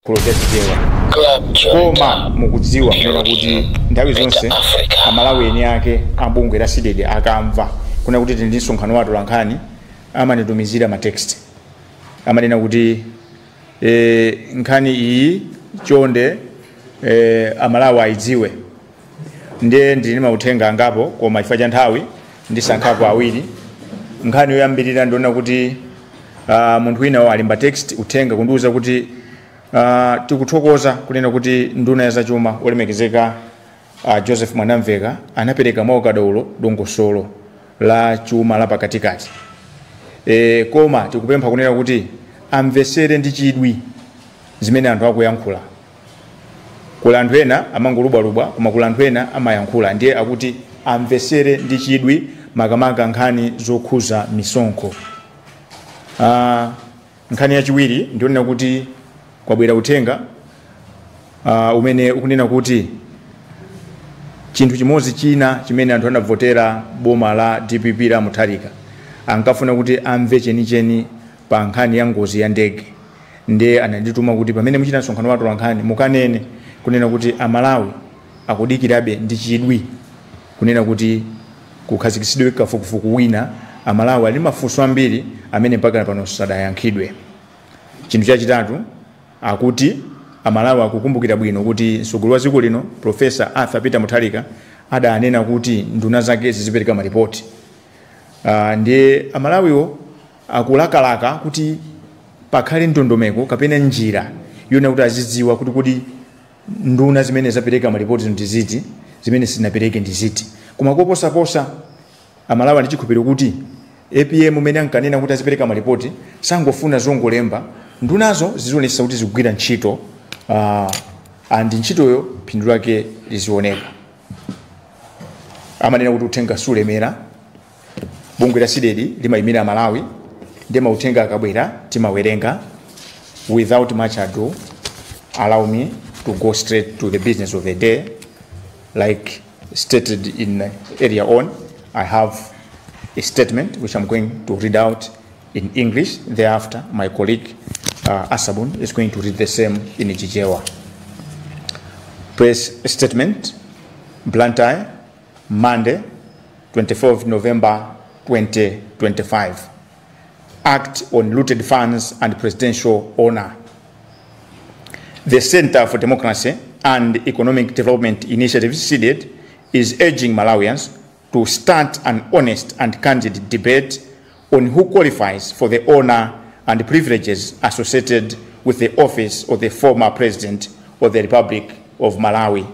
Chiyankhulo cha Chichewa. Koma mukudziwa kunena kuti nthawi zonse Amalawi eni ake abungwe la CDEDI akamva kuna kuti tili ndi msonkhano wa atolankhani, amanitumizira ma text, amanena kuti nkhani iyi chonde Amalawi ayidziwe. Ndiye ndili mauthenga angapo, koma chifukwa cha nthawi ndisankhapo awiri. Nkhani yoyambirira, ndiona kuti munthu wina alemba text, uthenga, kundiuza kuti tikuthokoza kunena kuti nduna ya zachuma olemekezeka Joseph Mwanamveka anapereka mwaukadaulo dongosolo la chuma la pakatikati, koma tikupempha kunena kuti amvesere ndi chidwi zimene anthu akuyankhula. Kula anthu ena amangolubwalubwa, koma kula anthu ena amayankhula. Ndiye akuti amvesere ndi chidwi, makamaka nkhani zokhuza misonkho. Nkhani yachiwiri, ndionena kuti kwabwera uthenga umene ukunena kuti chinthu chimodzi china chimene anthu anavotera boma la DPP la Mutharika, ankafuna kuti amve chenicheni pa nkhani ya ngozi ya ndege. Ndiye anandituma kuti pamene muchita msonkhano wa atolankhani mukanene kunena kuti Amalawi akudikirabe ndi chidwi kunena kuti kukhazikitsidwe kafukufuku wina. Amalawi ali mafunso ambiri amene mpaka pano sadayankhidwe. Chinthu chachitatu, akuti Amalawi akukumbukira bwino kuti mtsogoleri wa dziko lino, Professor Arthur Peter Mutharika, adanena kuti nduna zake zizipereka maripoti. Ndiye Amalawiwo akulakalaka kuti pakhale ndondomeko kapena njira yona kuti azidziwa kuti nduna zimene zapereka maripoti ndi ziti, zimene sizinapereke ndi ziti. Koma koposaposa, Amalawi ali chikhulupiriro kuti APM umene ankanena kuti azipereka maripoti sangofuna zongolemba, ndunazo zizionetsa kuti zikugwira ntchito and ntchitoyo phindu lake lizioneka. Amanena kuti uthenga sulemera. Bungwe la CDEDI limayimira Malawi, ndiye mauthenga akabwera timawerenga. Without much ado, allow me to go straight to the business of the day. Like stated in earlier on, I have a statement which I'm going to read out in English. Thereafter, my colleague Asabun is going to read the same in Chichewa. Press statement, Blantyre, Monday, 24th November 2025. Act on looted funds and presidential honor. The Center for Democracy and Economic Development Initiatives, CDEDI, is urging Malawians to start an honest and candid debate on who qualifies for the honor and privileges associated with the office of the former president of the Republic of Malawi.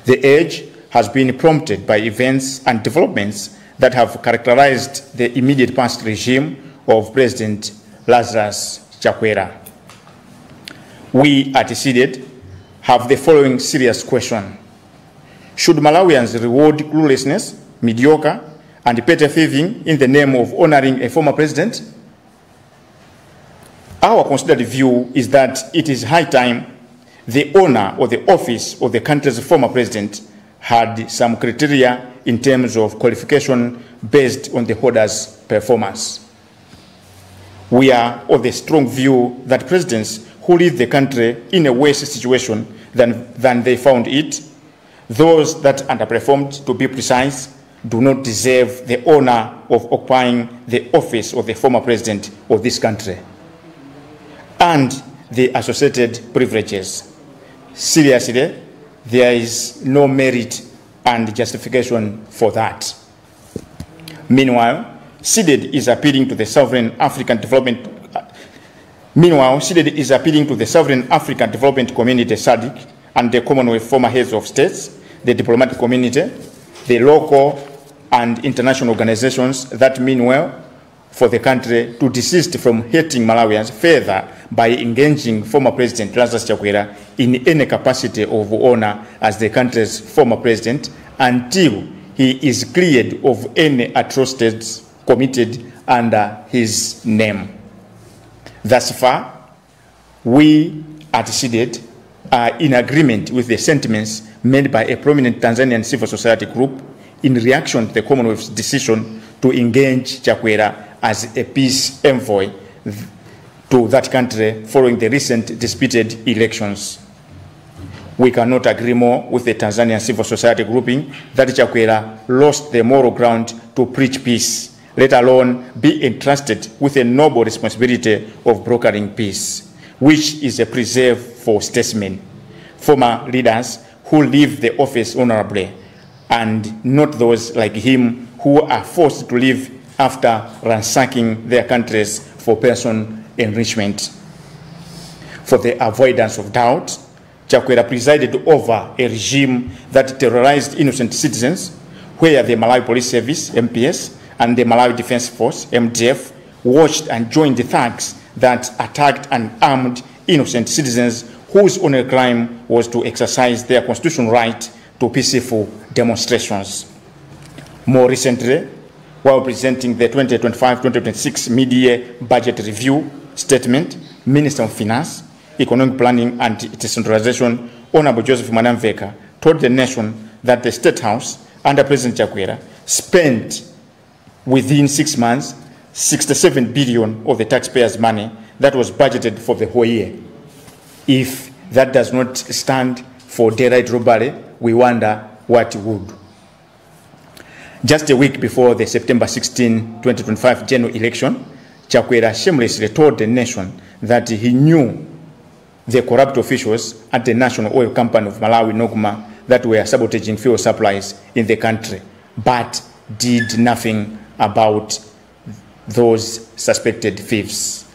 The urge has been prompted by events and developments that have characterized the immediate past regime of President Lazarus Chakwera. We at CDEDI have the following serious question. Should Malawians reward cluelessness, mediocre, and petty thieving in the name of honoring a former president? Our considered view is that it is high time the honor or the office of the country's former president had some criteria in terms of qualification based on the holder's performance. We are of the strong view that presidents who leave the country in a worse situation than they found it, those that underperformed to be precise, do not deserve the honor of occupying the office of the former president of this country and the associated privileges. Seriously, there is no merit and justification for that. Meanwhile, CDEDI is appealing to the Sovereign African Development Meanwhile, CDEDI is appealing to the Sovereign African Development Community, SADC, and the Commonwealth former heads of states, the diplomatic community, the local and international organizations that mean well for the country to desist from hurting Malawians further by engaging former President Lazarus Chakwera in any capacity of honor as the country's former president until he is cleared of any atrocities committed under his name. Thus far, we at CDEDI are in agreement with the sentiments made by a prominent Tanzanian civil society group in reaction to the Commonwealth's decision to engage Chakwera as a peace envoy. to that country following the recent disputed elections. We cannot agree more with the Tanzanian civil society grouping that Chakwera lost the moral ground to preach peace, let alone be entrusted with a noble responsibility of brokering peace, which is a preserve for statesmen, former leaders who leave the office honorably, and not those like him who are forced to leave after ransacking their countries for personal enrichment. For the avoidance of doubt, Chakwera presided over a regime that terrorized innocent citizens, where the Malawi Police Service, MPS, and the Malawi Defense Force, MDF, watched and joined the thugs that attacked and armed innocent citizens whose only crime was to exercise their constitutional right to peaceful demonstrations. More recently, while presenting the 2025-2026 mid-year budget review statement, Minister of Finance, Economic Planning and Decentralization, Honorable Joseph Mwanamvekha, told the nation that the State House under President Chakwera spent within 6 months 67 billion of the taxpayers' money that was budgeted for the whole year. If that does not stand for daylight robbery, we wonder what would. Just a week before the September 16, 2025 general election, Chakwera shamelessly told the nation that he knew the corrupt officials at the National Oil Company of Malawi, NOCMA, that were sabotaging fuel supplies in the country, but did nothing about those suspected thieves.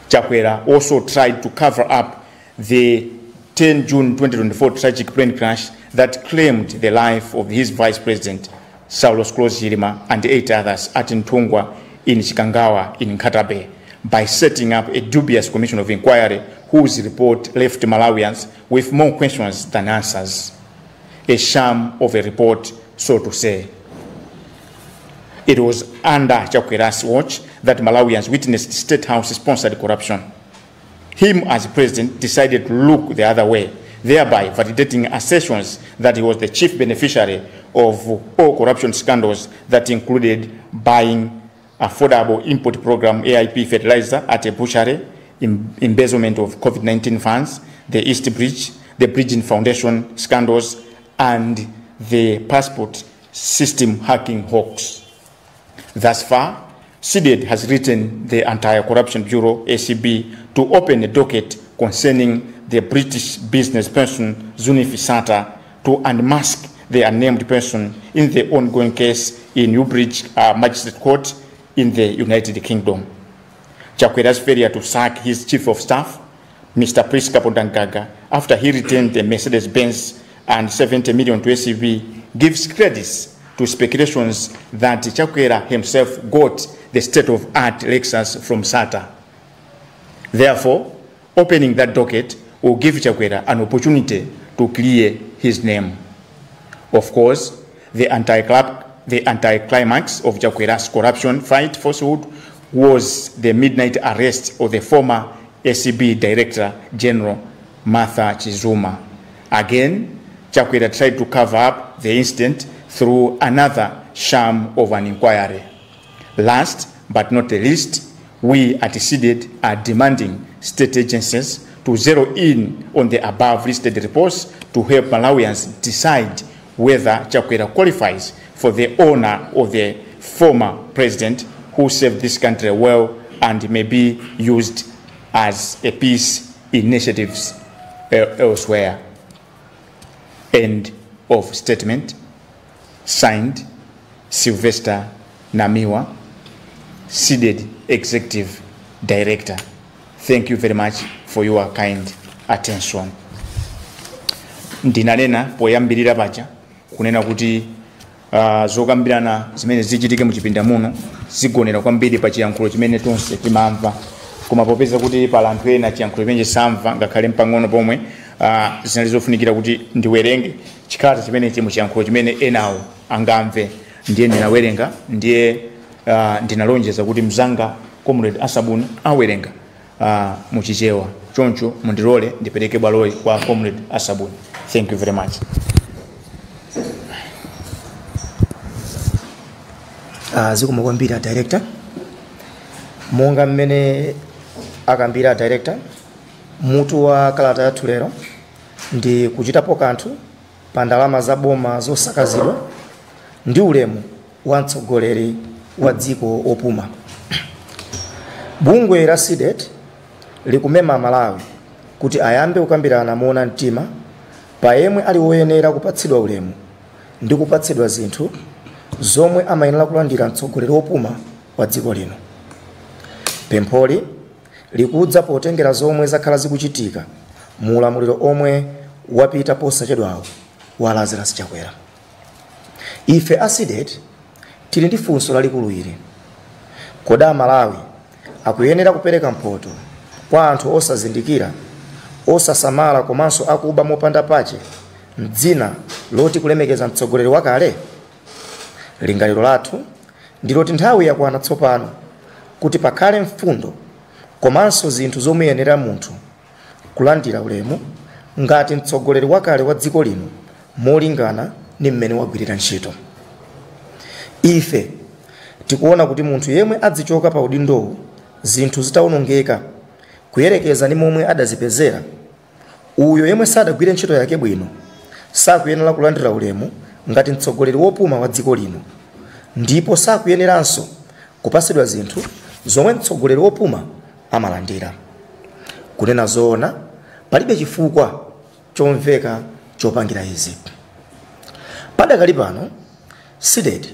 Chakwera also tried to cover up the 10 June 2024 tragic plane crash that claimed the life of his vice president, Saulos Klaus Chilima, and 8 others at Ntungwa in Chikangawa in Nkhata Bay, by setting up a dubious commission of inquiry whose report left Malawians with more questions than answers. A sham of a report, so to say. It was under Chakwera's watch that Malawians witnessed State House-sponsored corruption. Him as president decided to look the other way, thereby validating assertions that he was the chief beneficiary of all corruption scandals that included buying Affordable Input Program AIP fertilizer at a butchery, embezzlement of COVID-19 funds, the East Bridge, the Bridging Foundation scandals, and the passport system hacking hoax. Thus far, CDEDI has written the Anti-Corruption Bureau, ACB, to open a docket concerning the British business person Zunifi Sata to unmask the unnamed person in the ongoing case in Newbridge Magistrate Court in the United Kingdom. Chakwera's failure to sack his chief of staff, Mr. Priska Kapondamgaga, after he returned the Mercedes-Benz and 70 million to ACB, gives credits to speculations that Chakwera himself got the state-of-art Lexus from Sata. Therefore, opening that docket will give Chakwera an opportunity to clear his name. Of course, the anticlimax of Chakwera's corruption fight falsehood was the midnight arrest of the former ACB Director General Martha Chizuma. Again, Chakwera tried to cover up the incident through another sham of an inquiry. Last but not the least, we at CDEDI are demanding state agencies to zero in on the above listed reports to help Malawians decide whether Chakwera qualifies for the honor of the former president who served this country well and may be used as a peace initiatives elsewhere. End of statement. Signed, Sylvester Namiwa, CDEDI Executive Director. Thank you very much for your kind attention. Ndinanena poyambirira paja kunena kuti zokambirana zimene zichitike muchipinda muno zigonera kwambiri pa chiyankhulo chimene tonse timamva, koma popeza kuti pala anthu ena chiyankhulo chimene samva ngakhale mpang'ono pomwe, zinali zofunikira kuti ndiwerenge chikalata chimenechi muchiyankhulo chimene enawo angamve. Ndiye ndinawerenga, ndiye ndinalonjeza kuti mzanga Comrade Asabuni awerenga muchichewa. Choncho mundilole ndipereke bwaloli kwa Comrade Asabuni. Thank you very much. Zikomo kwambiri director. Monga mmene akambira director, mutu wa kalata yathu lero ndi kuchitapo kanthu pa ndalama za boma zosakazidwa ndi ulemu wa mtsogoleri wa dziko opuma. Bungwe la CDEDI likumema Malawi kuti ayambe kukambirana moona mtima pa yemwe ali woyenera kupatsidwa ulemu ndi kupatsidwa zinthu zomwe amayenera kulandira mtsogoleri wopuma wa dziko lino. Pempholi likudza potengera zomwe zakhala zikuchitika mu ulamuliro omwe wapita posachedwawo wa Lazarus Chakwera. Ife a CDEDI tili ndi funso lalikulu ili: kodi Malawi akuyenera kupereka mphoto kwa anthu osazindikira, osasamala komanso akuba mopanda pache mdzina loti kulemekeza mtsogoleri wakale? Lingaliro lathu ndiloti nthawi yakwana tsopano kuti pakhale mfundo komanso zinthu zomuyenera munthu kulandira ulemu ngati mtsogoleri wakale wa dziko lino molingana ndi mmene wagwirira ntchito. Ife tikuona kuti munthu yemwe adzichoka pa udindowu zinthu zitawonongeka kuyerekeza ndi momwe adazipezera, uyo yemwe sadagwire ntchito yake bwino sakuyenera kulandira ulemu ngati mtsogoleri wopuma wa dziko lino, ndipo sakuyeneranso kupatsidwa zinthu zomwe mtsogoleri wopuma amalandira. Kunena zoona, palibe chifukwa chomveka chopangira izi. Padakali pano, CDEDI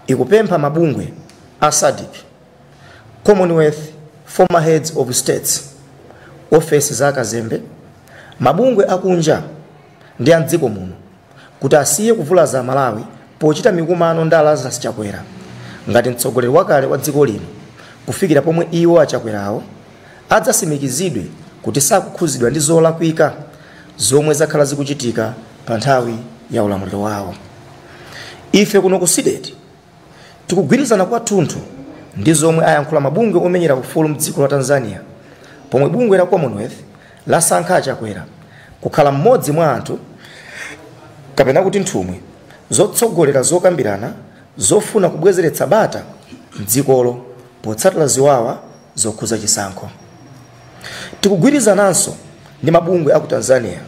ikupempha mabungwe a SADC, Commonwealth Former Heads of States, ofesi za akazembe, mabungwe akunja ndi a mdziko muno kuti asiye kuvulaza Malawi pochita mikumano ndi Lazarus Chakwera ngati mtsogoleri wakale wa dziko lino kufikira pomwe iwo achakwerawo adzasimikizidwe kuti sakukhuzidwa ndi zolakwika zomwe zakhala zikuchitika pa nthawi ya ulamuliro wawo. Ife kuno ku CDEDI tikugwirizana kwathunthu ndi zomwe ayankhula mabungwe omenyera ufulu mdziko la Tanzania, pomwe bungwe la Commonwealth lasankha achakwera kukhala mmodzi mwa anthu kapena kuti nthumwi zotsogolera zokambirana zofuna kubwezeretsa bata mdzikolo potsatira ziwawa zokhuza chisankho. Tikugwirizananso ndi mabungwe aku Tanzania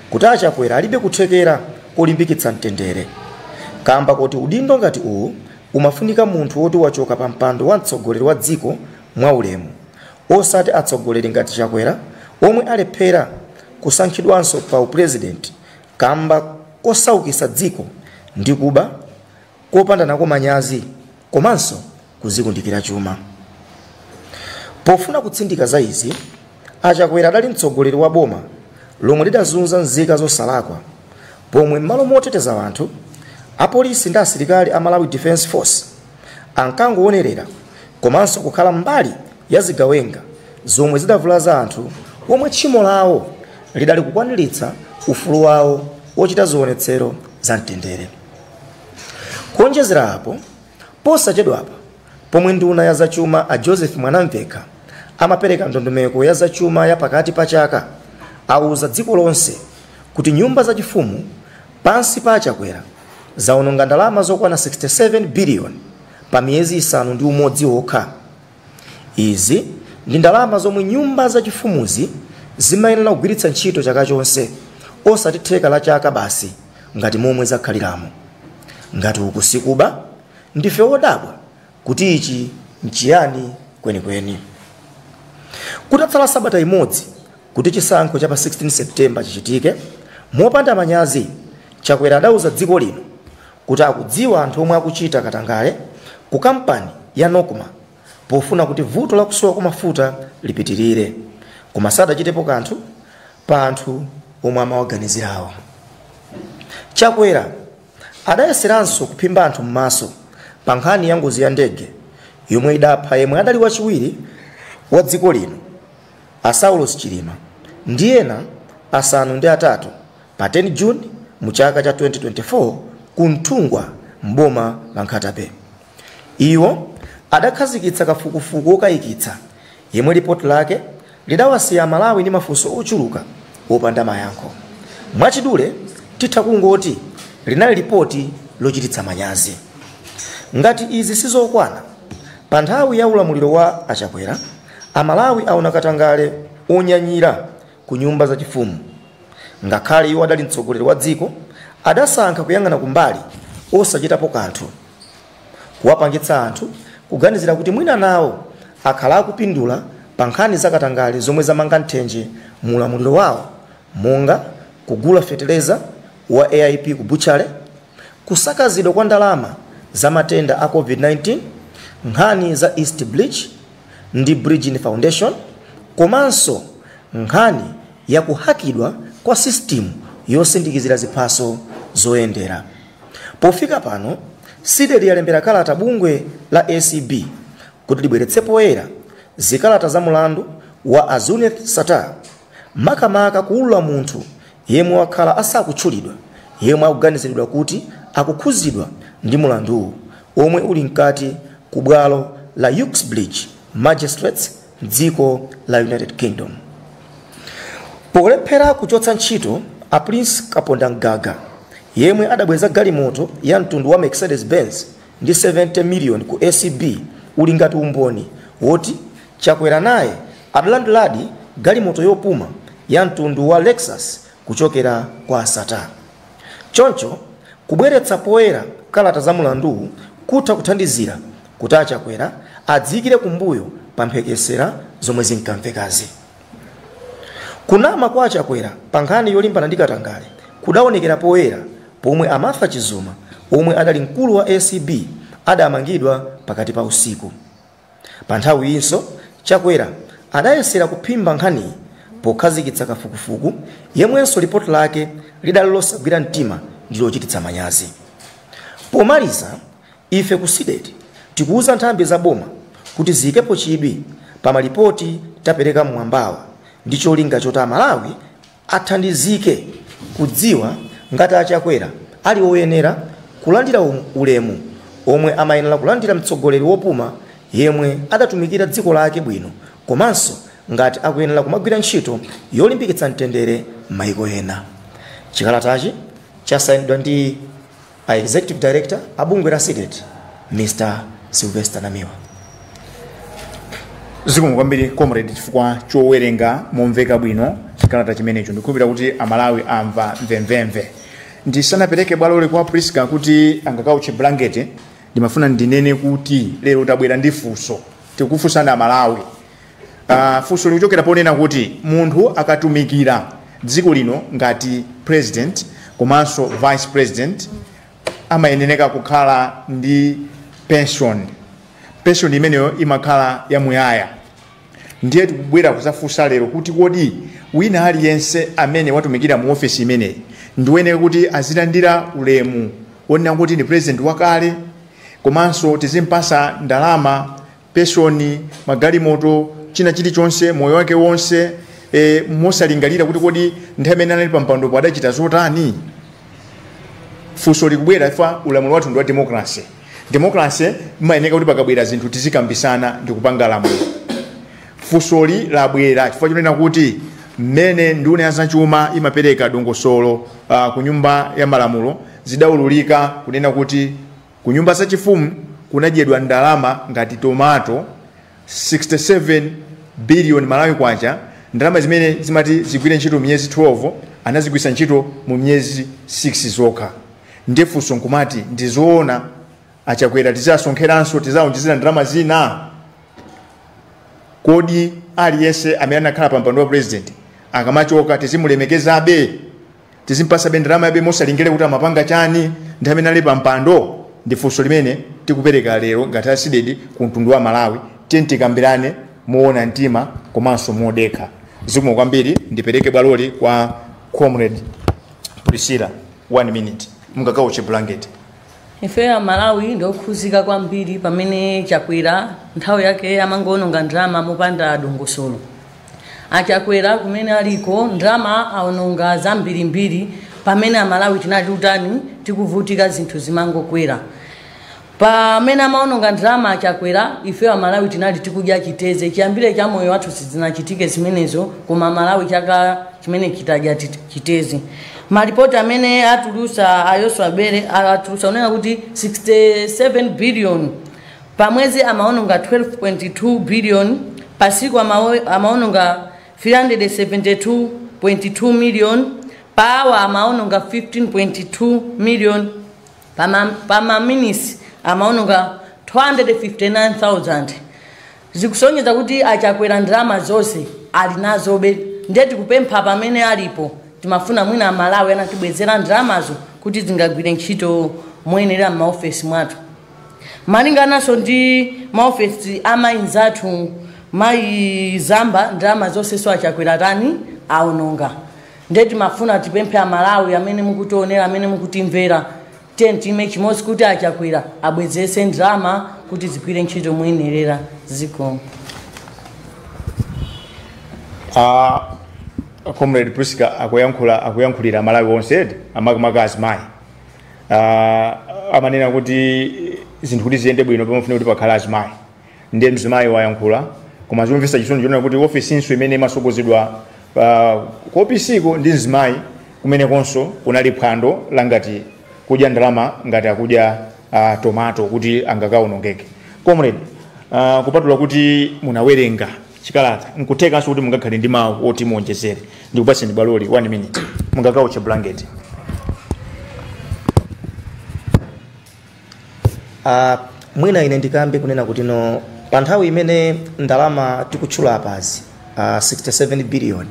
kuti achakwera alibe kuthekera kolimbikitsa mtendere, kamba kuti udindo ngati uwu umafunika munthu woti wachoka pa mpando wa mtsogoleri wa dziko mwaulemu, osati atsogoleri ngati Chakwera omwe alephera kusankhidwanso pa upurezidenti kamba kosaukitsa dziko ndi kuba kopanda nako manyazi komanso kuzikundikira chuma. Pofuna kutsindika za izi, achakwera adali mtsogoleri wa boma lomwe lidazunza nzika zosalakwa, pomwe m'malo moteteza anthu, apolisi ndi asilikali a Malawi Defence Force ankangoonerera komanso kukhala mbali ya zigawenga zomwe zidavulaza anthu omwe tchimo lawo lidali kukwaniritsa ufulu wawo wochita zionetsero za mtendere. Kuonjezera apo, posachedwapa pomwe nduna ya zachuma a Joseph Mwanamvekha amapereka ndondomeko ya zachuma ya pakati pa chaka, auza dziko lonse kuti nyumba zachifumu pansi pa achakwera zaononga ndalama zokwana 67 billion pa miyezi 6 okha. Izi ndi ndalama zomwe nyumba zachifumuzi zimayenera kugwiritsa ntchito chaka chonse, osati theka la chaka basi ngati momwe zakhaliramo. Ngati uku sikuba, ndife wodabwa kuti ichi nchiyani kwenikweni. Kutatsala sabata imodzi kuti chisankho cha pa 16 September chichitike, mopanda manyazi Chakwera adauza dziko lino kuti akudziwa anthu omwe akuchita katangale ku kampani ya Nocma pofuna kuti vuto la kusowa kwa mafuta lipitirire, koma sadachitepo kanthu pa anthu omwe amawaganizirawo. Chakwera adayeseranso kuphimba anthu m'maso pa nkhani ya ngozi ya ndege yomwe idapha yemwe adali wachiwiri wa dziko lino a Saulos Chilima ndi ena 8 pa 10 June mu chaka cha 2024 ku Nthungwa mboma la Nkhata Bay. Iwo adakhazikitsa kafukufuku wokayikitsa yemwe lipoti lake lidawasiya Malawi ndi mafunso ochuluka wopanda mayankho. Mwachidule titha kungoti linali lipoti lochititsa manyazi. Ngati izi sizokwana, pa nthawi ya ulamuliro wa achakwera Amalawi aona katangale onyanyira ku nyumba zachifumu. Ngakhale iwo adali mtsogoleri wa dziko, adasankha kuyang'ana kumbali osachitapo kanthu, kuwapangitsa anthu kuganizira kuti mwina nawo akhala akupindula pa nkhani zakatangale zomwe zamanga nthenje mu ulamuliro wawo, monga kugula feteleza wa AIP ku butchery, kusakazidwa kwa ndalama za matenda a COVID-19, nkhani za East Bridge ndi Bridgin Foundation, komanso nkhani ya kuhakidwa kwa system yosindikizira ziphaso zoyendera. Pofika pano, CDEDI yalembera kalata bungwe la ACB kuti libweretse poyera zikalata za mulandu wa a Zuneth Sattar, makamaka kuulula munthu yemwe wakhala asakutchulidwa, yemwe akuganiziridwa kuti akukhuzidwa ndi mulanduwu omwe uli mkati ku bwalo la Uxbridge Magistrates mdziko la United Kingdom. Polephera kuchotsa ntchito a Prince Kapondamgaga, yemwe adabweza galimoto ya mtundu wa Mercedes Benz ndi 70 million ku ACB, uli ngati umboni woti Chakwera naye adalandiradi galimoto yopuma ya mtundu wa Lexus kuchokera kwa Sattar. Choncho kubweretsa poyera kalata za mulanduwu kutha kuthandizira kuti aChakwera adziyikire kumbuyo pa mphekesera zomwe zinkamvekazi. Kunama kwa aChakwera pa nkhani yolimbana ndi katangale kudaonekera poyera pomwe a Martha Chizuma, omwe adali mkulu wa ACB, adamangidwa pakati pa usiku. Pa nthawi inso Chakwera adayesera kuphimba nkhaniyi pokhazikitsa kafukufuku yemwenso lipoti lake lidali losagwira mtima ndi lochititsa manyazi. Pomaliza, ife ku CDEDI tikuwuza nthambi za boma kuti ziyikepo chidwi pa malipoti tapereka mmwambawa ndi cholinga choti Amalawi athandizike kudziwa ngati aChakwera ali oyenera kulandira ulemu omwe amayenera kulandira mtsogoleri wopuma yemwe adatumikira dziko lake bwino, komanso ngati akuyenera kumagwira ntchito yolimbikitsa mtendere m'mayiko ena. Chikalatachi chasayinidwa ndi a Executive Director a bungwe la CDEDI, Mr Sylvester Namiwa. Zikomo kwambiri, comrade, chifukwa chowerenga momveka bwino chikalata chimenecho. Ndikukhulupirira kuti Amalawi amva mvemvemve. Ndisanapereke bwaloli kwa Priska kuti angakauche blanket, ndimafuna ndinene kuti lero tabwera ndi funso, tikufunsana Amalawi. Funso likuchokera ponena kuti munthu akatumikira dziko lino ngati president komanso vice president amayenera kukhala ndi pension. Pension imeneyo imakhala yamuyaya. Ndiye tikubwera kuzafunsa lero kuti kodi wina aliyense amene watumikira mu ofesi imeneyi ndiwoyenera kuti azilandira ulemu wonena kuti ndi president wakale, komanso tizimpasa ndalama, pension, magalimoto, china chilichonse moyo wake wonse, mosalingalira kuti kodi nthawi imene anali pampandopo adachita zotani? Funso likubwera ifa ulamuliro wathu ndi wa democracy. Democracy imayeneka kuti pakabwera zinthu tizikambisana ndi kupanga lamulo. Funsoli labwera chifukwa chonena kuti mmene nduna ya zachuma imapereka dongosolo ku nyumba ya malamulo, zidawululika kunena kuti ku nyumba zachifumu kunadyedwa ndalama ngati tomato, 67 billion Malawi kwacha. Ndalama zimene zimati zigwire ntchito miyezi 12 anazigwisa ntchito mu miyezi 6 zokha. Ndiye funso nkumati, ndizoona aChakwera tizasonkheranso, tizawonjezera ndalama zina? Kodi aliyense amene anakhala pa mpando wa president akamachoka tizimulemekezabe, tizimpasabe ndalama yabe, mosalingire kuti amapanga chani ndi amene ali pa mpando? Ndi funso limene tikupereka lero ngati a CDEDI ku mtundu wa Malawi. Tiye tikambirane moona mtima komanso modekha. Zikomo kwambiri. Ndipereke bwaloli kwa Comrade Priscilla, one minute, mungakauche blanket. Ife Amalawi ndiokhuzika kwambiri pamene Chakwera nthawi yake amangoononga ndalama mopanda dongosolo. AChakwera kumene aliko ndalama aononga zambirimbiri, pamene Amalawi tinali utani, tikuvutika, zinthu zimangokwera. Pamene amaononga ndalama aChakwera, ife Amalawi tinali tikudya chiteze. Chiyambire cha moyo wathu sizinachitike zimenezo, koma Malawi chaka chimene chitadya chiteze. Malipoti amene atulusa a Yoswa Bere atulusa unena kuti 67 billion pamwezi amaononga 12.2 billion. Pasiku amaononga 372.2 million, pa hour amaononga 15.2 million, pa minutes amaononga 259,000. Zikusonyeza kuti achakwera ndalama zonse ali nazobe. Ndiye tikupempha pamene alipo, timafuna mwina Amalawi anatibwezera ndalamazo kuti zingagwire ntchito moyenera m'maofesi mwathu. Malingananso ndi maofesi amainzathu mayi Zamba, ndalama zonse achakwera tani aononga. Ndiye timafuna tipemphe Amalawi amene mukutionera, amene mukutimvera, tiye time chimodzi kuti achakwera abwezese ndalama kuti zigwire ntchito moyenerera ziko. Comrade Priska akuyankhulira Malawi onse, amakamaka azimayi. Amanena kuti zinthu kuti ziyende bwino pamafuna kuti pakhale azimayi. Ndiye mzimayi wayankhula, koma zomvetsa chisoni chonena kuti ofisinso imene imasogozedwa ku ofisiko ndi mzimayi, kumenekonso kunali phwando langati kudya ndalama ngati akudya tomato kuti angakaonongeke. Comrade, kupatula kuti munawerenga chikalata, nkuthekanso kuti mungakhale ndi mawu oti muonjezere. Ndikupatseni bwaloli 1 minute, mungakauche blanket. Mwina ine ndikambe kunena kuti no, pa nthawi imene ndalama tikutchula apazi, 67 billion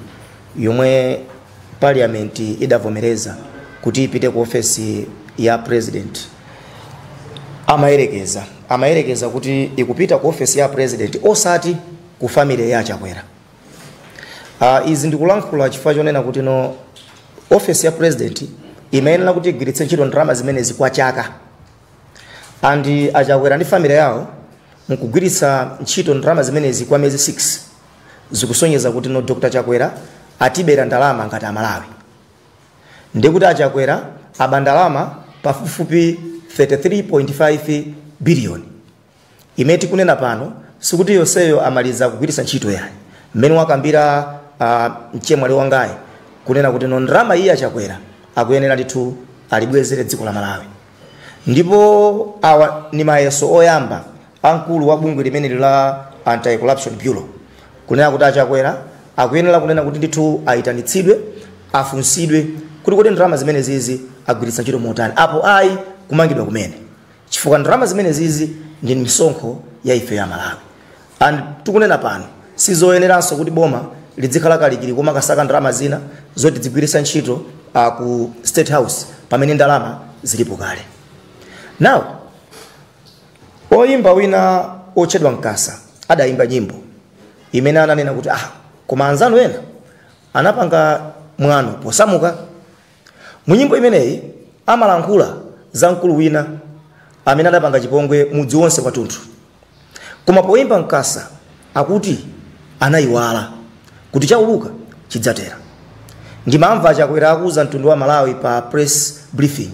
yomwe parliament idavomereza kuti ipite ku ofesi ya president, amayerekeza kuti ikupita ku ofesi ya president osati ku family ya Chakwera. Izi ndikulankhula chifukwa chonena kuti no, ofesi ya president imayenera kuti igwiritse ntchito ndalama zimenezi kwa chaka, and achakwera ndi family yawo mukugwiritsa ntchito ndalama zimenezi kwa miyezi 6, zikusonyeza kuti no, Dr. Chakwera atibera ndalama ngati Amalawi. Ndikuti achakwera aba ndalama pafupifupi 33.5 billion imene tikunena pano, sikuti yonseyo amaliza kugwiritsa ntchito yayi. Mmene wakambira mchemwali wangayi kunena kuti no, ndalama iyi achakwera akuyenera ndithu alibwezere dziko la Malawi. Ndipo awa ni mayeso oyamba amkulu wa bungwe limene la Anti-Corruption Bureau kunena kuti achakwera akuyenera kunena kuti ndithu ayitanitsidwe, afunsidwe kuti kodi ndalama zimene zizi agwiritsa ntchito motani, apo ayi kumangidwa kumene, chifukwa ndalama zimene zizi ndi misonkho ya ife ya Malawi. And tikunena pano sizoyeneranso kuti boma lidzikhala kalikili koma kasaka ndalama zina zoti zigwiritsa ntchito ku State House pamene ndalama zilipo kale. Now oyimba wina otchedwa Mkasa adayimba nyimbo imene ananena kuti koma anzanu ena anapanga mwano posamuka. Mu nyimbo imeneyi amalankhula za mkulu wina amene adapanga chipongwe mudzi wonse kwathunthu, koma poyimba Mkasa akuti anayiwala kuti chauluka chidzatera. Ndimamva achakwera akuuza mtundu wa Malawi pa press briefing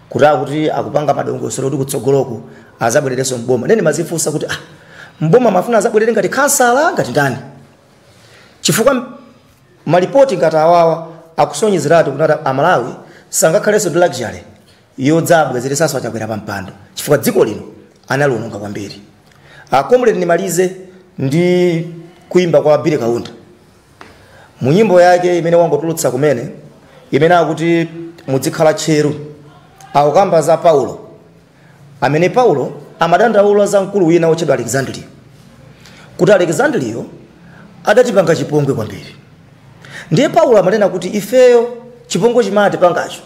kuti akuti akupanga madongosolo kuti kutsogoloko azabwererenso mboma. Nene mazifunsa kuti mboma mafuna azabwerere ngati kansala ngati ndani, chifukwa malipoti ngati awawa akusonyezeratu kuti Amalawi sangakhalenso ndi luxury yodzabwezeresanso achakwera pa mpando, chifukwa dziko lino analiononga kwambiri. Comrade, nimalize ndi kuimba kwa Billy Kaunda mu nyimbo yake imene wangotulutsa kumene, imene akuti muzikhala tcheru. Akukamba za Paulo, amene Paulo amadandaula za mkulu wina wotchedwa Alexandria, kuti Alexandria adatipanga chipongwe kwambiri. Ndiye Paulo amanena kuti ifeyo chipongwe chimati pangacho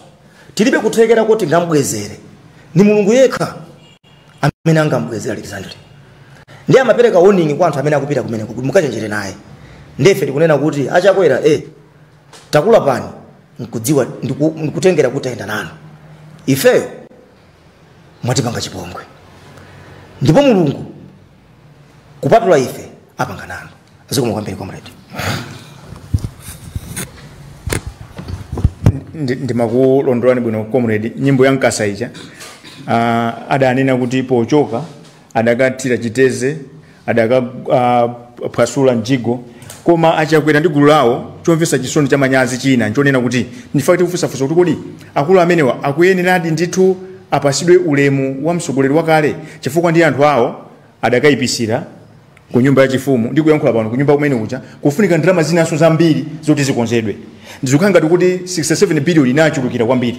tilibe kuthekera kuti ngamubwezere, ni Mulungu yekha amene angamubwezere Alexandria. Ndiye amapereka warning kwa anthu amene akupita kumeneko kuti mukachenjere naye. Ndiye ife tikunena kuti achakwera takula pani nkudziwa ndikutengera kuti ayenda nanu, ifeyo mwatipanga chipongwe, ndipo Mulungu kupatula ife apanga nanu. Zikomo kwambiri comrade. Ndimakulondolani bwino comrade. Nyimbo ya Mkasa ija adanena kuti pochoka adakathira chiteze, adakaphwasula mjigo, koma achakwera ndi gulu lawo. Chomvetsa chisoni cha manyazi china nchonena kuti ndifake tikufunsafunsa kuti kodi akulu amenewa akuyeneradi ndithu apasidwe ulemu wa mtsogoleri wakale, chifukwa ndi anthu awo adakayipisira Ku nyumba yachifumu, ndikuyankhula pano, ku nyumba kumene kuja kufunika ndalama zinanso zambiri zoti zikonzedwe. Ndizikhala ngati kuti 67 billion inachulukira kwambiri.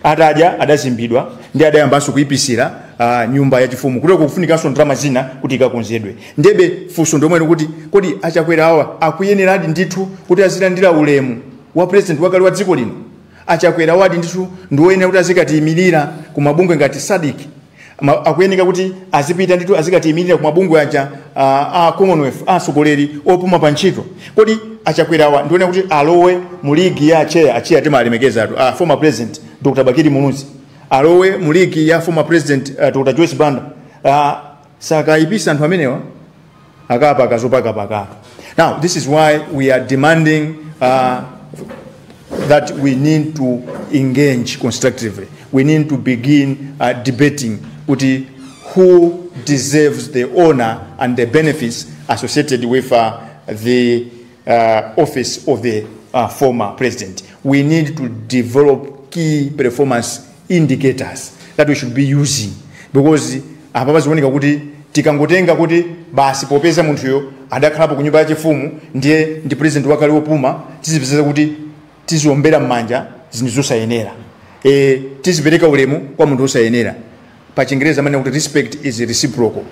Atadya adazimbidwa ndi adayambanso kuyipisira nyumba yachifumu, kuteko kufunikanso ndalama zina kuti ikakonzedwe. Ndebe funso ndomwene kuti kodi aChakwera awa akuyeneradi ndithu kuti azilandira ulemu wa president wakale wa dziko lino? AChakwera wadi ndithu ndiwoyenera kuti azikatiyimirira ku mabungwe ngati SADC? Akuyeneka kuti azipita ndithu azikatiyimirira ku mabungwe aja a Commonwealth, atsogoleri opuma pa ntchito? Kodi aChakwerawa ndionera kuti alowe mu ligi ya acheya? Acheya timalemekeza atu, former President Dr Bakili Muluzi, alowe mu ligi ya former President Dr Joyce Banda? Sakayipisa anthu amenewa akapa akazopakapakapa. Now this is why we are demanding that we need to engage constructively. We need to begin debating kuti who deserves the honor and the benefits associated with the office of the former president. We need to develop key performance indicators that we should be using, because apa pazioneka kuti tikangotenga kuti basi popeza munthuyo adakhalapo ku nyumba yachifumu ndiye ndi president wakale wopuma, tizipeza kuti tiziombera m'manja zinthu zosayenera, tizipereka ulemu kwa munthu wosayenera. Pa Chingereza amanena kuti respect is reciprocal.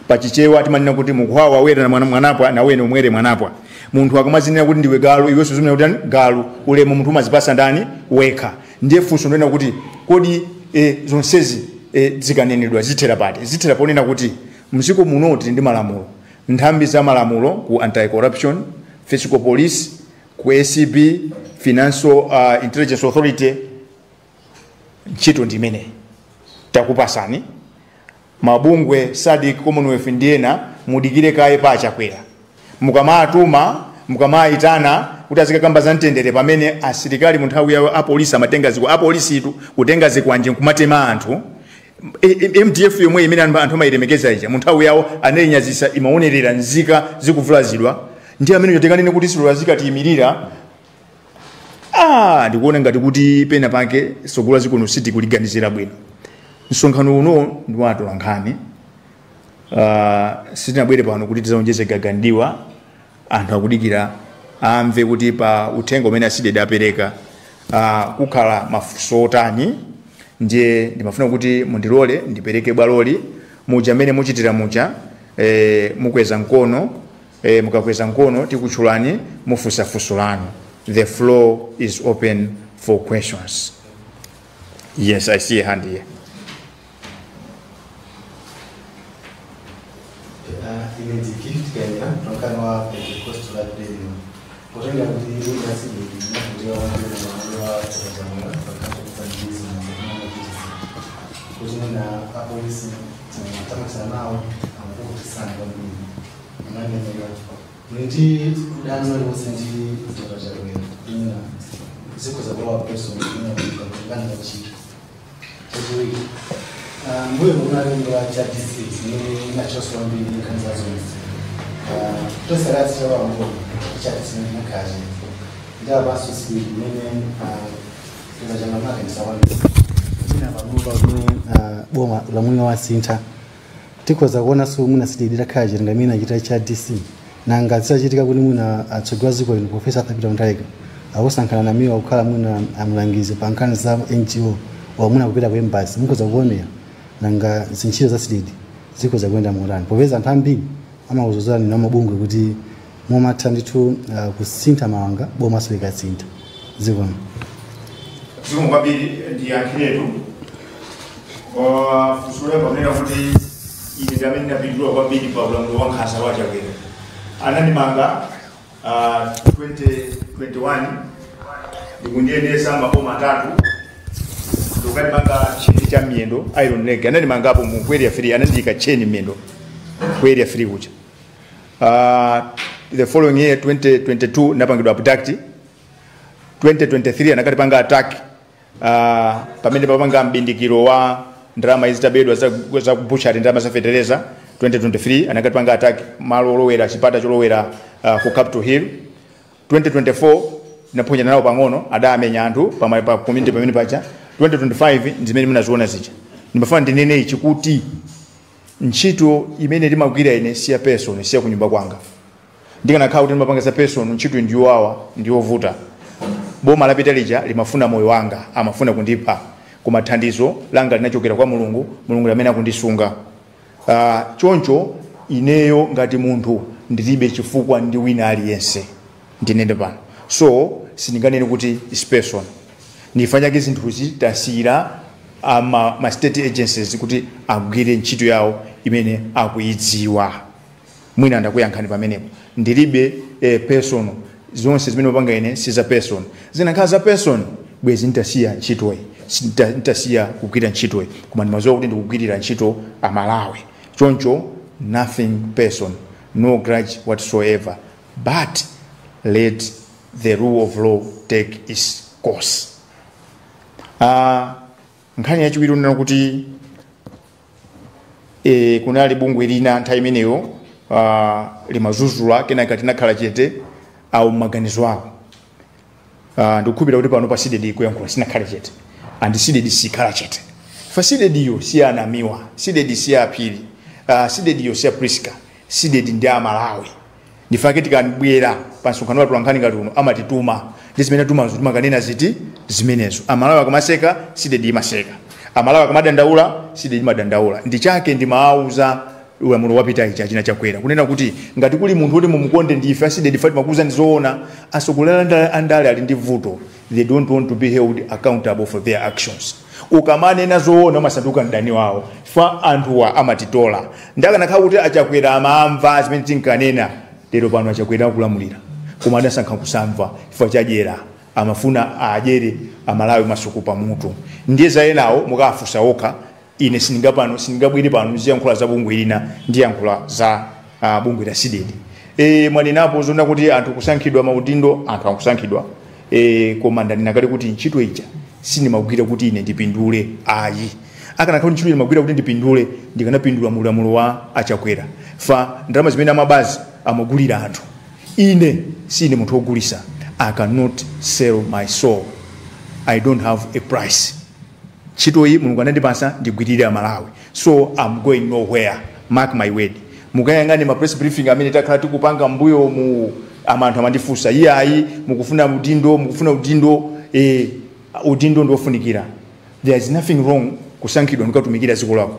Pachichewa timanena kuti mukhwawa wera na mwana mwanapwa na wene umwere mwanapwa. Munthu akamazinena kuti ndiwe galu, iwenso zimanena kuti ndani? Galu. Ulemu munthu umazipasa ndani? Wekha. Ndiye funso ndonena kuti kodi zonsezi zikanenedwa zithera pati? Zithera ponena kuti mdziko muno tili ndi malamulo, nthambi za malamulo ku Anti-Corruption, Fiscal Police, ku ACB, Financial Intelligence Authority. Ntchito ndi imeneyi takupasani. Mabungwe SADC, Commonwealth ndi ena, mudikire kaye pa aChakwera. Mukamatuma, mukamayitana kuti azikakamba za mtendere pamene asilikali mu nthawi yawo apolisi amatenga ziko apolisitu kutenga zikwanje nkumatema anthu. MDF yomwe imene anthu amayilemekeza ija mu nthawi yawo anayinyazisa, imaonerera nzika zikuvulazidwa. Ndi amene tikanene kuti silola zikatiyimirira. Ndikuona ngati kuti pena pake tsogolo zikuno sitikuliganizira bwino. Msonkhano uno ndi wa atolankhani. Sitinabwere pano kuti tizaonjeze gagandiwa. Anthu akudikira amve kuti pa uthenga umene a CDEDI apereka kukhala mafunso otani. Ndiye ndimafuna kuti mundilole ndipereke bwaloli muja mmene muchitira muja. Mukweza mkono, mukakweza mkono tikutchulani, mufunsa funso lanu. The floor is open for questions. Yes, I see a hand here. Ine ndi Gift Kenya, mtolankhani wa Pentecostal Life Radio. Potenga kuti a CDEDI nakuti wamwera wa Chakwera pakati kusandizi kuti mwina apolisi tamakisana nawo amakukutisana kwambiri ananenera muli ndi udani waliwonse ndi Dr Chakwera, kuti mwina zikhoza kulowa person mwina kukani kachito. Chachiwiri, mbuyo munalemba cha DC zimene nachonso kwambiri nkhani za zonse tosakati chawambo cha DC nakhache ndi apanso CDEDI imene tazachangamaka kwambiri mwina panopa kumene boma lamwina wasintha, tikhoza kuonanso mwina CDEDI lakhala chitenga imene achita cha DC. Nanga zisachitika kuti mwina atsogoleri a dziko lino Professor Arthur Peter Mutharika akusankhana namiwa kukhala mwina amulangizi pa nkhani za NGO wa mwina kupita ku embassy, mukhoza kuonera nanga zintchito za CDEDI zikhoza kuyenda motani, popeza anthu ambiri amakuzuzani na mabungwe kuti mumatha ndithu kusintha mawanga bomaso likasintha zikomo? Zikomo kwambiri. Ndiyankhiretu funso loyamba kunena kuti ine ndi amene ndinapindula kwambiri pa ulamuliro wa nkhanza wa Chakwera. Anandimanga 2021 ndikundiyendesa maboma atatu, ndikukandimanga cheni cha miyendo, iron leg. Anandimangapo mu ku Area 3, anandiyika cheni miyendo ku Area 3 kucha. The following year, 2022, napangidwa abduct. 2023 anakatipanga attack pamene papanga mbindikiro wa ndalama izitabedwa za butchery, ndalama za fetereza. 2023 anakatipanga attack malo olowera, chipata cholowera ku Capitol Hill. 2024 tinaphonya nawo pang'ono, adamenya anthu pa community pamene pacha. 2025 ndimene munaziona zija. Ndimafuna ndinene ichi kuti Ntchito imene ndimagwira ine siya person, siya kunyumba kwanga. Ndikanakhala kuti ndimapanga za person, ntchito ndiyowawa, ndiyovuta. Boma lapita lija limafuna moyo wanga, amafuna kundipha, koma thandizo langa linachokera kwa Mulungu. Mulungu amene akundisunga. Choncho ineyo ngati munthu ndilibe chifukwa ndi wina aliyense, ndinene pano. So sindinganene kuti is person. Ndifanyake zinthuzi tasiyira ma state agencies kuti agwire ntchito yawo imene akuidziwa. Mwina ndakuyankhani pamenepo. Ndilibe personal. Zonse zimene mapanga ine si za person. Zinakhala za person bwezi ntasiya ntchitoyi, ntasiya kugwira ntchitoyi, koma ndimadziwa kuti ndikugwirira ntchito Amalawi. Choncho nothing person, no grudge whatsoever, but let the rule of law take its course. Nkhani yachiwiri unena kuti kunali bungwe lina nthawi imeneyo limazuzula, kenaka tinakhala chete au maganizo awo. Ndikukhulupirira kuti pano pa CDEDI kuyankhula sinakhale chete, and CDEDI sikhala chete. Fa CDEDI yo si anamiwa, CDEDI si aphiri, CDEDI yo si apriska, CDEDI ndi Amalawi. Ndifake tikabwera pa msonkhano wathu nkhani ngati uno amatituma, ndi zimene tumazo timakanena ziti zimenezo. Amalawi akamaseka, CDEDI imaseka. Amalawi akamadandaula, CDEDI imadandaula. Ndi chake ndimawauza ulamuliro wapita ichi achina Chakwera kunena kuti ngati kuli munthu woti mumukonde ndife a CDEDI, fati makuza ndi zoona. Atsogoleri andale ali ndi vuto, they don't want to be held accountable for their actions. Ukamanena zoona umasanduka mdani wawo, fa anthuwa amatitola. Ndakanakhala kuti aChakwera amamva zimene tinkanena, lero pano aChakwera akulamulira, koma adasankha kusamva chifukwa chadyera. Amafuna adyere Amalawi masuku pamutu. Ndiye za enawo mukafunsa okha. Ine sindingapano, sindingabwere pano ndiziyankhula za bungwe lina, ndiyankhula za bungwe la CDEDI. Mwanenapo zoona kuti anthu kusankhidwa maudindo, anthu akusankhidwa, koma ndanena kale kuti ntchito ija sindimagwira kuti ine ndipindule ayi. Akanakhala ntchito ndimagwira kuti ndipindule, ndikanapindula mulamulo wa aChakwera. Fa ndalama zimene amabazi amagulira anthu, ine sine munthu wogulisa. I cannot sell my soul, I don't have a price. Ntchito iyi Mulungu anandipasa ndigwirire Amalawi, so I'm going nowhere, mark my word. Mukayang'ane ma press briefing amene takhala tikupanga mbuyo mu, anthu amandifunsa, iye ayi mukufuna udindo, mukufuna udindo. Udindo ndiofunikira. There is nothing wrong kusankhidwa ndikatumikira dziko lako,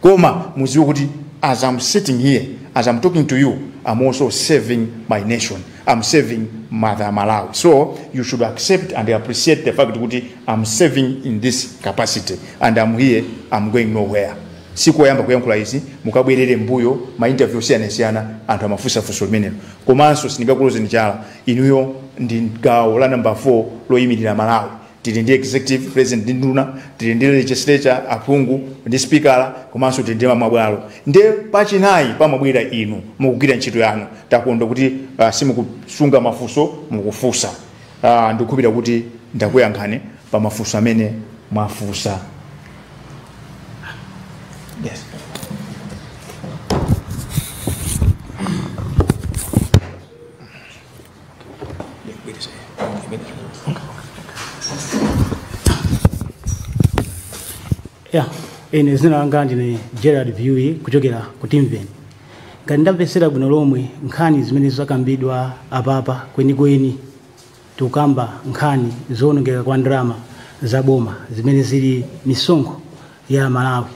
koma muziwe kuti as I'm sitting here, as I'm talking to you, I'm also serving my nation, I'm serving Mother Malawi. So you should accept and appreciate the fact kuti I'm serving in this capacity and I'm here, I'm going nowhere. Sikoyamba kuyankhula izi, mukabwerere mbuyo ma interview osiyanasiyana anthu amafunsafunso limenelo. Komanso sindingakulozeni chala, inuyo ndi gawo la number 4 loyimirira Malawi. Tili ndi executive president ndi nduna, tili ndi legislature aphungu ndi speaker, komanso tili ndi mabwalo. Nde pachinayi pamabwera inu mukugwira ntchito yanu. Takondwa kuti simukusunga mafunso, mukufunsa. Ndikukhulupirira kuti ndakuyankhani pa mafunso amene mwafunsa. Yes. Yeah, ine zina langa ndine Gerard Viwi kuchokera ku Timveni. Ngati ndamvetsera bwino lomwe nkhani zimene zakambidwa apapa, kwenikweni tikukamba nkhani zowonongeka kwa ndalama za boma zimene zili misonkho ya Malawi.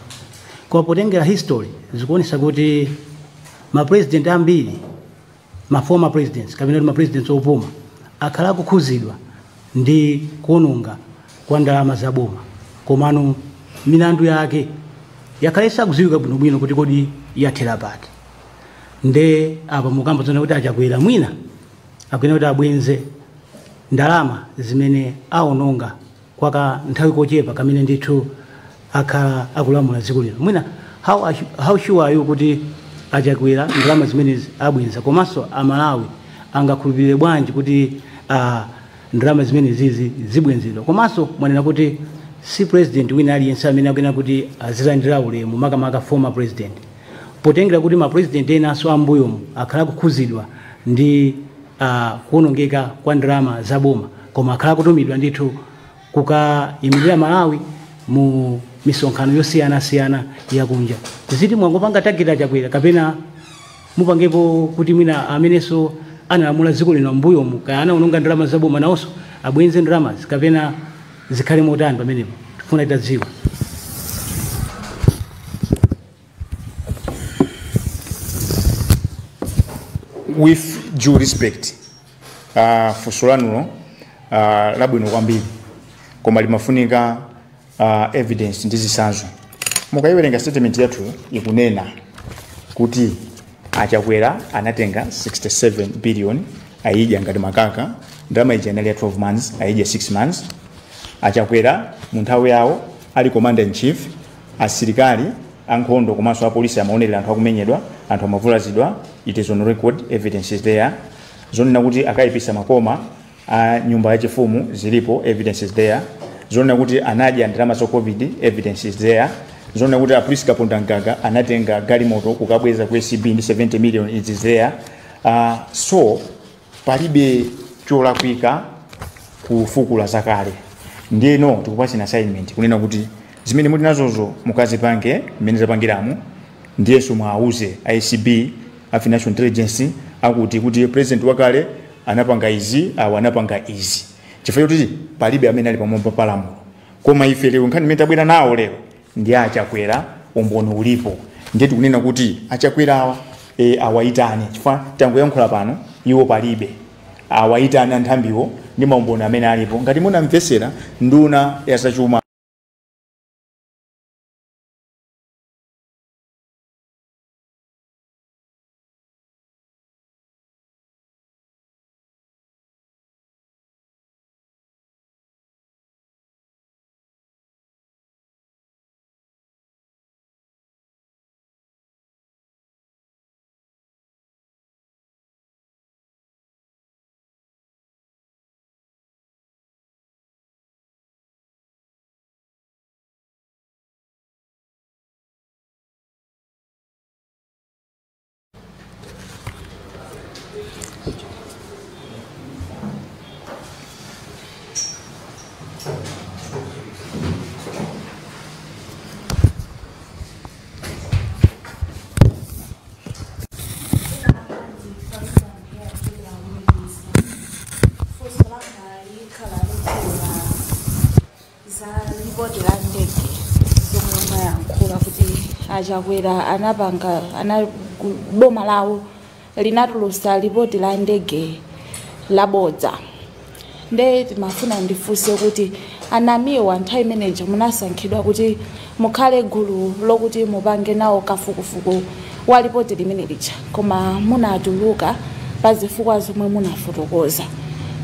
Koma potengera history zikuonesa kuti ma president ambiri, ma former presidents kapena kuti ma presidents opuma, akhala akukhuzidwa ndi kuwononga kwa ndalama za boma, komano milandu yake yakhala isakudziwika bwinobwino kuti kodi yathera pati. Nde apa mukamba zona kuti aChakwera mwina akuyenera kuti abwenze ndalama zimene awononga kwa kanthawi kochepa kamene ndithu akhala akulamula dziko lino. Mwina how sure are you kuti aChakwera ndalama zimenezi abwenza, komanso Amalawi angakhulupirire bwanji kuti ndalama zimene zizi zibwenzedwa? Komanso mwanena kuti si president wina aliyense amene akuyenera kuti azilandira ulemu, makamaka former president, potengera kuti ma president enanso ambuyomu akhala kukhuzidwa ndi kuwonongeka kwa ndalama za boma, koma akhala kutumidwa ndithu kukayimirira Malawi mu Misonkhano yosiyanasiyana yakunja. Tiziti mwangopanga target Achakwera kapena mupangepo kuti mwina amenenso analamula dziko lino mbuyomu, kaya anaononga ndalama zaboma, nawonso abwenze ndalamazi, kapena zikhale motani pamenepo? Tifuna titadziwa. With due respect, funso lanulo labwino kwambiri, koma limafunika evidence ndi zitsanzo. Mukayiwerenga statement yathu, ikunena kuti Achakwera anatenga 67 billion, ayidya ngati makaka. Ndalama ija inali ya 12 months, ayidya 6 months. Achakwera mu nthawi yawo ali commander in chief, asilikali ankhondo komanso apolisi amaonerera anthu akumenyedwa, anthu amavulazidwa. It is on record, evidence is there. Zonena kuti akayipisa makoma a nyumba yachifumu zilipo, evidence is there. Zonena kuti anadya ndalama za COVID, evidence is there. Zonena kuti a Priska Kapondamgaga anatenga galimoto kukabweza ku ACB ndi 70 million, it is there. So palibe cholakwika kufukula zakale. Ndiyeno tikupasina assignment kunena kuti zimene muli nazozo mukazipange mmene zapangiramo. Ndiyenso mwauze ACB, a Financial Intelligence, akuti kuti president wakale anapanga izi, awo anapanga izi, chifukwa choti palibe amene ali pamwamba pa lamulo. Koma ife lero nkhani imene tabwera nawo lero ndi Achakwera, umboni ulipo. Ndiye tikunena kuti Achakwerawa awayitane, chifukwa tangoyankhula pano iwo palibe. Awayitane anthambiwo ndi maumboni amene alipo. Ngati munamvesera nduna ya zachuma Funso langa likhala lokhula za lipoti la ndege zomwe mayankhula kuti Achakwera anapanga ana boma lawo linatulusa lipoti la ndege labodza. Nde timafuna ndifunse kuti anamiwa, nthawi imeneja munasankhidwa kuti mukhale gulu lokuti mupange nawo kafukufuku wa lipoti limene lija, koma munatuluka pa zifukwa zomwe munafotokoza.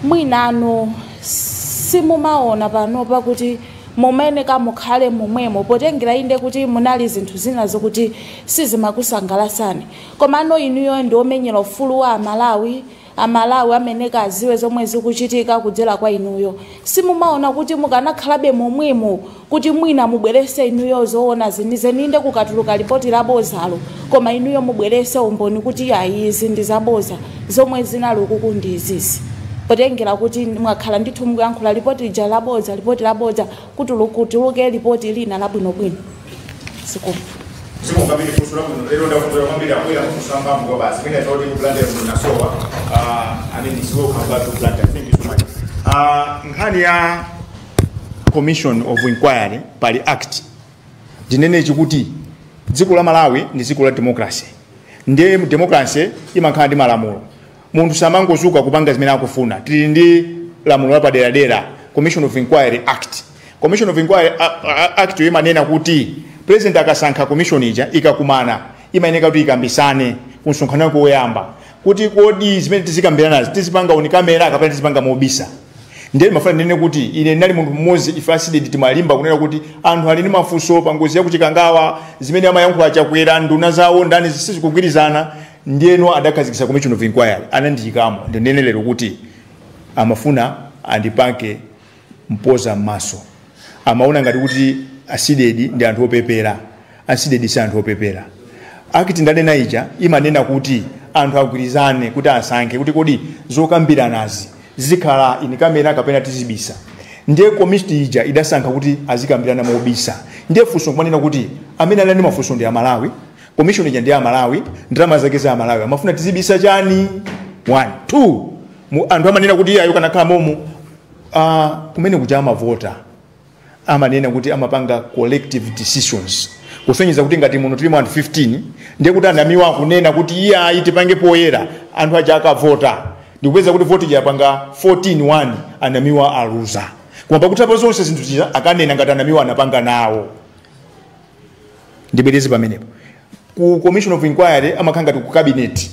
Mwinanu simumaona panopa kuti mumene kamukhale momwemo, potengera inde kuti munali zinthu zina zokuti sizimakusangalasani, komano inuyo ndi omenyera ufulu wa Amalawi, Amalawi amene kaziwe zomwe zikuchitika kudzera kwa inuyo, simumaona kuti mukanakhalabe momwemo kuti mwina mubwerese inuyo zoona zenizeni? Inde kukatuluka lipoti labozalo, koma inuyo mubwerese umboni kuti ayi, izi ndi zaboza, zomwe zinali ukuku ndi izizi, potengera kuti mwakhala ndithu mukuyankhula lipoti lija labodza, lipoti labodza, kuti kutuluke lipoti lina labwinobwino? Zikomo. Zikomo kwambiri, funso labwino. Lero ndakondwera kwambiri, akwera mafunso amphamvu kwa basi. Mwina zoti ku Blantyre muno nasowa, I mean, it's welcome back to Blantyre. Thank you so much. Nkhani ya commission of inquiry, pali act. Ndinenechi kuti dziko la Malawi ndi dziko la democracy, ndiye mu democracy imakhala ndi malamulo. Munthu samangozuka kupanga zimene akufuna. Tili ndi lamulo lapaderadera, Commission of Inquiry Act. Commission of Inquiry Act yo imanena kuti president akasankha commission ija, ikakumana imayeneka kuti ikambisane ku msonkhano wake woyamba kuti kodi zimene tizikambiranazi tizipanga on camera kapena tizipanga mobisa. Ndiye mafuna ndinene kuti ine ndinali munthu mmodzi, ife a CDEDI timalimba kunena kuti anthu ali ndi mafunso pa ngozi yakuchikangawa, zimene amayankhula Chakwera, nduna zawo, ndani, sizikugwirizana. Ndiyeno adakhazikitsa commission of inquiry, anandiyikamo. Ndinene lero kuti amafuna andipanke mpoza m'maso, amaona ngati kuti a CDEDI ndi anthu opepera. A CDEDI si anthu opepera. Act ndanena ija imanena kuti anthu agwirizane kuti asankhe kuti kodi zokambiranazi zikhala in camera kapena tizibisa. Ndiye komiti ija idasankha kuti azikambirana mobisa. Ndiye funso kumanena kuti amene ali ndi mafunso ndi Amalawi, commission ija ndi Amalawi, ndalama zake za Amalawi, amafuna tizibisa chani? 1 2 anthu amanena kuti iyayo kanakhala momo kumene kuja amavota, amanena kuti amapanga collective decisions, kusonyeza kuti ngati muno tilimo anthu 15, ndiye kuti anamiwa akunena kuti iyayi tipange poyera, anthu aja akavota ndikupeza kuti voti ija 14-1, anamiwa aluza. Koma pakuthapo zonse zinthu zija akanena ngati anamiwa anapanga nawo. Ndibwereze pamenepo, ku commission of inquiry amakhala ngati ku cabinet,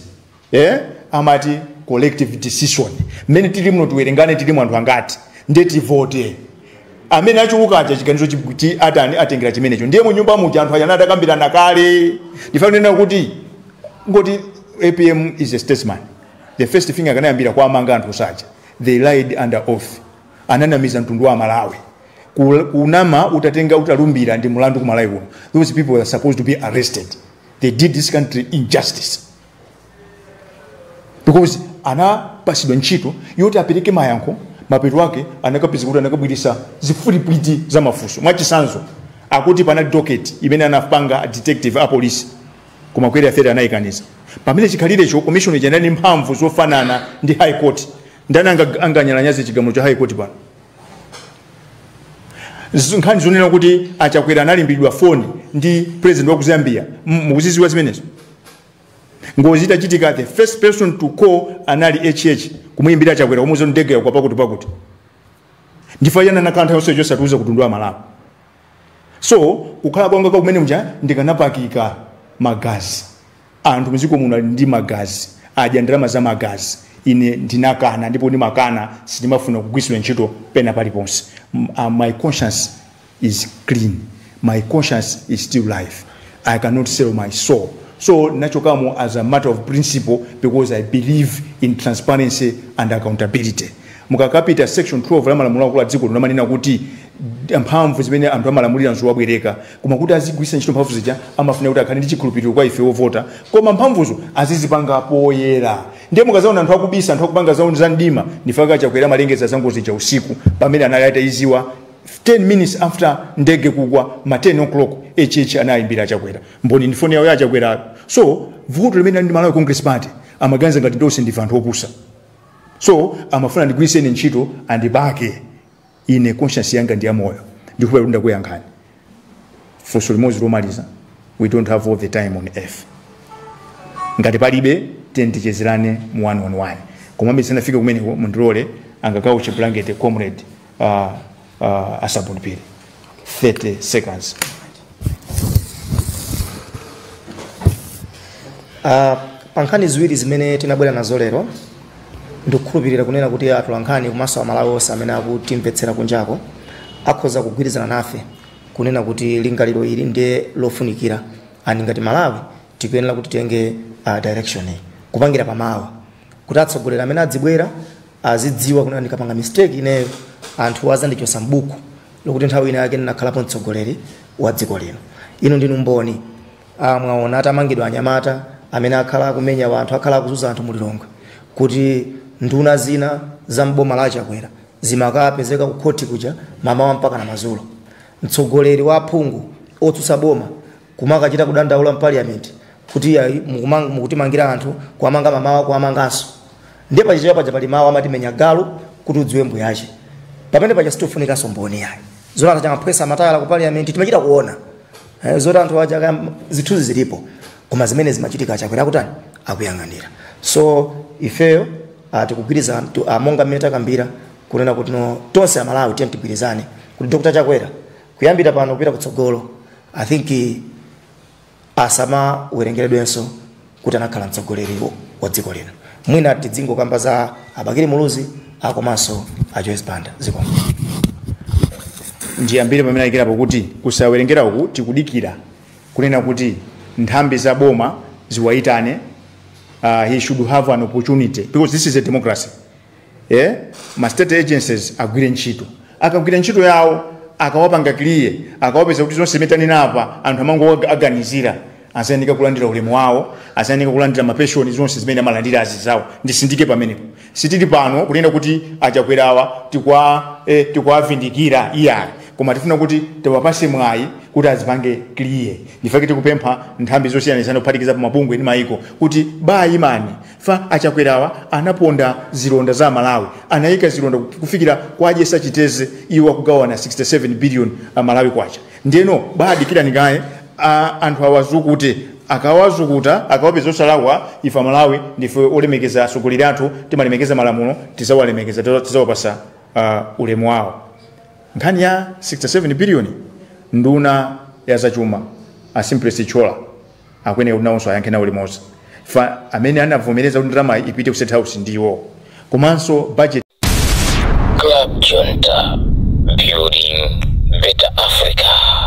amati collective decision. Mmene tili muno tiwerengane tili anthu angati, ndiye tivote. Amene achuluka aja chiganizo atani atengera chimenecho. Ndiye mu nyumba muja anthu aja anatakambirana kale. Ndifanira kuti ngoti APM is a statesman, the first thing akanayambira kwa amanga anthu saja, they lied under oath, ananamiza mtundu wa Malawi. Kunama utatenga utalumbira ndi mulandu ku Malawi kuno. Those people are supposed to be arrested. They did this country injustice because anapasidwa ntchito yoti apereke mayankho, mapeto ake anakapeza kuti anakabwirisa zifulipwiti za mafunso. Mwachisanzo akuti panali docket imene anapanga detective a police koma kwere afere anayikaniza. Pamene chikhalirecho commission ija inali mphamvu zofanana ndi high court, ndani anganyalanyaze chigamulo cha high court pano? Nkhani zonena kuti achakwera analimbiridwa foni ndi president wa ku Zambia, mukuziziwa zimenezo? Ngozi itachitika the first person to call anali HH kumuyimbira achakwera kumuuza ndege kwa pakuti pakuti. Ndifa yana nakantha yonse yosatuza kutundua Malawi. So kukhala kwanga kwa kumene mja ndikanapakika magazi, anthu muziko muno ndi magazi, adya ndalama za magazi, ine ndinakana ndipo ndimakana, sindimafuna kugwiritsidwa ntchito pena paliponse. My conscience is clean, my conscience is still life, I cannot sell my soul. So nachokamo as a matter of principle because I believe in transparency and accountability. Mukakapita section 12 la malamulo akulu a dziko lino kuti mphamvu zimene anthu amalamulira nzowabwereka, koma kuti azigwiritsa ntchito mphamvu zija amafuna kuti akhale ndi chikhulupiriro kwa ife ovota, koma mphamvuzo azizipanga poyera. Ndiye mukazaona anthu akubisa, anthu akupanga zawo za mdima, ndifaka chakwera malengeza za ngozi ja usiku pamene anali atayiziwa 10 minutes after ndege kugwa ma 10 o'clock HH anayimbira chakwera, mboni ndi foni yawo ya chakwera. So vuto limene ndi Malawi Congress Party amaganiza ngati ndonse ndife anthu opusa, so amafuna ndigwiriseni ntchito andibake. Ine conscience yanga ndi yamoyo, ndikupera kuti ndakuyankhani funso limodzi lomaliza. We don't have all the time on earth. Ngati palibe tichezerane mu 1 on 1, koma ndisanafike kumeneko mundilole angakauche blanket comrade Asabuni Phiri 30 seconds. Pankhani ziwiri zimene tinabwera nazo lero, ndikukhulupirira kunena kuti atolankhani komanso Amalawi onse amene akutimvetsera kunjako akhoza kugwirizana nafe kunena kuti lingaliro ili ndiye lofunikira, ani ngati Malawi tikuyenera kuti titenge direction iyi kupangira pamawa, kuti atsogoleri amene adzibwera azidziwa kunena ndikapanga mistake ineyo anthu azandichosa mbuku lokuti nthawi ina yake ndinakhalapo mtsogoleri wa dziko lino. Ino ndinu mboni. Mwaona atamangidwa anyamata amene akhala akumenya anthu, akhala akuzunza anthu mu Lilongwe, kuti nduna zina za mboma la Chakwera zimakapezeka ku khoti kuja mamawa mpaka na madzulo. Mtsogoleri wa aphungu otsutsa boma kumakachita kudandaula m'parliament kuti mukutimangira anthu, kuwamanga mamawa, kuwamanganso. Ndiye pachichewa paja pali mawu amati menya galu kuti udziwe mbuyache. Pamene paja sitifunikanso mboni yayi. Zoti anthu amaphwesa matayala ku parliament timachita kuona. Zoti anthu aja zithunzi zilipo, koma zimene zimachitika Chakwera akutani akuyang'anira. So ifeyo tikugwirizana monga mmene takambira kunena kuti no tonse Amalawi tiye tigwirizane kuti Dr. Chakwera kuyambira pano kupita kutsogolo I think asamawerengeredwenso kuti anakhala mtsogoleri wa dziko lino. Mwina tidzingokamba za Abakili Muluzi akomanso a Joyce Banda. Zikomo. Ndiyambire pamene ayikirapo kuti kusawerengera uku tikudikira kunena kuti nthambi za boma ziwayitane. He should have an opportunity because this is a democracy. Ma state agencies agwire ntchito, akagwira ntchito yawo akawapanga clear, akawapeza kuti zonse zimene tanena anthu amango aganizira, asayeneka kulandira ulemu wawo, asayeneka kulandira mapeshoni zonse zimene amalandira azizawo. Ndisindike pamenepo, sitili pano kunena kuti achakwerawa tikuwavindikira iyayi, Koma tifuna kuti tiwapase mwayi kuti azipange clear. Ndifake tikupempha nthambi zosiyanasiyana, kuphatikiza pa mabungwe ndi mayiko, kuti bayimani fa Achakwerawa anaponda zilonda za Malawi, anayika zilonda kufikira kwadyesa chiteze iwo akugawana 67 billion Malawi kwacha. Ndiyeno badikirani kaye anthu awazukute. Akawazukuta, akawapeza osalakwa, ife Amalawi ndife olemekeza atsogoleri athu, timalemekeza malamulo, tizawalemekeza, tizawapasa ulemu wawo. Nkhani ya 67 billion, nduna ya zachuma a Simplex Chithyola akuyenera kuti nawonso ayankhe nawo limodzi, fa amene anavomereza kuti ndalama ipite ku State House ndiwo, komanso budget. Club Junta, building better Africa.